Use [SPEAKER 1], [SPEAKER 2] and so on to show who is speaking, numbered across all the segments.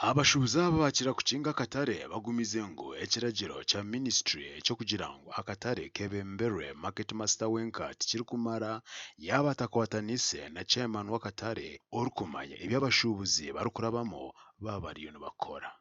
[SPEAKER 1] Abashuubuzi aba bakira kukinga akatare bagumize ngu ekiragiro kya minisiture eky'okugira ngu akatare kebemberwe market master wenka tikirikumara yaaba atakwatanise na chairman w'akatare orikumanya ebi abashuubuzi barikurabamu baaba bariyo nibakora.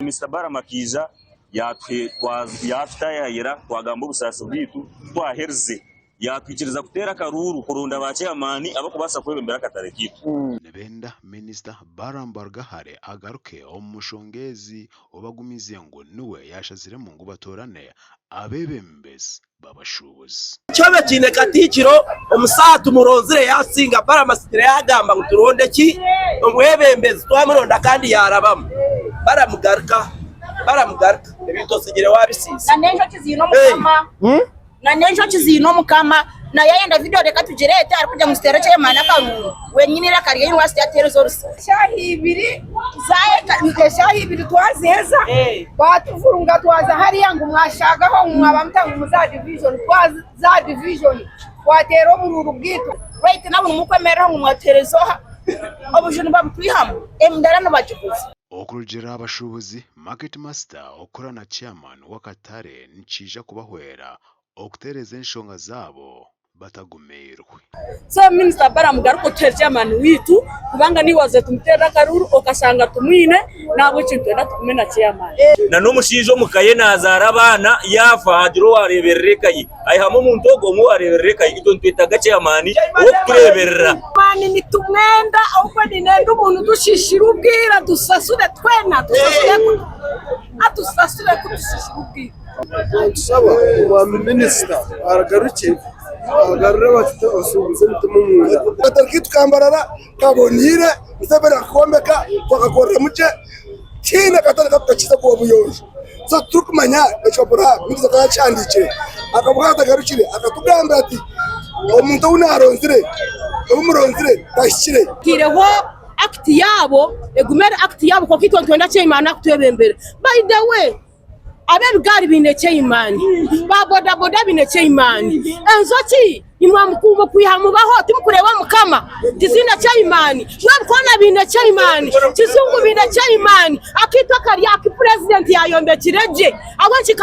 [SPEAKER 2] Minisita Balaam akaija yaatutayaayira twagamba obusaasi bwaitu, ku twaherize yaatwikiriza kuteera akaruuru kuronda ba ceyamaani abarikubaasa kwebembera akatare kaitu.
[SPEAKER 1] Nibenda Minisita Balaam Barugahare agaruke omu nshonga ezi obagumize ngu niwe yaashaziremu ngu batoorane abeebembezi b'abashuubuzi.
[SPEAKER 3] Ekyobe kiine Katiikiro omusaha tumuronzire yasinga Balaam asigire yagamba ngu turonde ki omwebembezi twamuronda kandi yarabamu Balaam garuka Balaam garuka ebintu osigire wabisiisa.
[SPEAKER 4] Na n'enjoki ziine omukama na n'enjoki ziine omukama na yayenda video reka tugireete arikugira ngu ziteere chairman akaruuru wenyini eiraka rye university ateereza orusi.
[SPEAKER 5] Eshaaha ibiri zaahika, eshaaha ibiri twaziheza baatuvurunga twaza hariya ngu mwashaagaho ngu mwaba muta ngu muze aha divijoni, twaza aha divijoni twateera oburuuru bwaitu.
[SPEAKER 4] Right now nimukwemereraho ngu mwateereza oha? Obujuni nibabutwihamu, emidaara nibagiguza.
[SPEAKER 1] Okurugiirira aha bashuubuzi, Market Master okukora na Chairman w'akatare nikiija kubahwera okutereeza enshonga zaabo batagumiirwe.
[SPEAKER 6] So minisita Balaam garuka otuhe chairman waitu kubanga niiwe waze tumuterera akaruru okashanga tumwine nahabwekyo nitwenda tugume na chairman.
[SPEAKER 2] Na n'omushaija omu ka ye naazaara abaana, yaafa haagira owaareeberera eka ye, aihamu omuntu ogwo omwe owaareeberera eka ye. Itwe nitwetaaga chairman ow'okutureeberera.
[SPEAKER 5] Chairman nitumwenda ahabw'okuba ninenda omuntu otushishira obwire atusasure twena atusasure kutushishira obwire.
[SPEAKER 7] Nitushaba omwami minisita agarukye agarure abashuubuzi emitima omunda.
[SPEAKER 8] Akatare kaitu ka Mbarara kaboniire, Museveni akakombeka twakakoreramu gye, tihaine akatare kakukakiza kuba buyonjo. So titurikumanya ekipapura minisita akaba yakihandiikire akavuga atagarukire akatugambira ati omuntu ou naaronzire ou muronzire tahikire.
[SPEAKER 6] Twireho akiti yaabo egume eri akiti yaabo kwonka itwe nitwenda chairman akutwebembere. By the way Ab'ebigaari baine chairman, ba bodaboda baine chairman. Enjoki imwe mukwiha mubaho timukureeba Mukama tiziine chairman. N'ebikoona biine chairman, kizungu biine chairman. Akaitu akari aku purezidenti yaayombekire gye ahabw'enki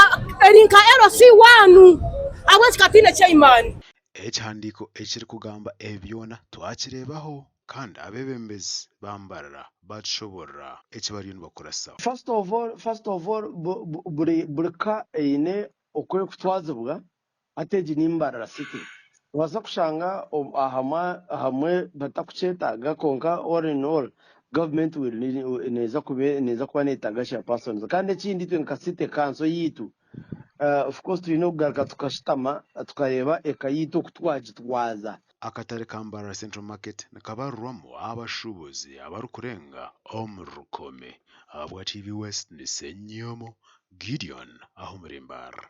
[SPEAKER 6] eri nka LC one ahabw'enki kataine chairman.
[SPEAKER 1] Ekihandiiko ekirikugamba ebi byona twakireebaho. Kandi abeebembezi ba Mbarara baatushoboorora eki bariyo nibakurasaho.
[SPEAKER 7] First of all, first of all, buri buri ka eine oku erikutwazibwa, hati egi ni Mbarara City. Noobaasa kushanga ahamwe ahamwe batakukyetaaga kwonka all in all government will need neeza kuba neeza kuba neetaaga chairpersons. Kandi ekindi itwe nka city council yaitu, of course twine kugaruka tukashutama tukareeba eka yaitu oku twagitwaza.
[SPEAKER 1] Akatare ka Mbarara Central Market nikabarirwamu abashuubuzi abarikurenga omuri rukumi. Ahabwa TV West ni Ssenyomo Gideon aha omuri Mbarara.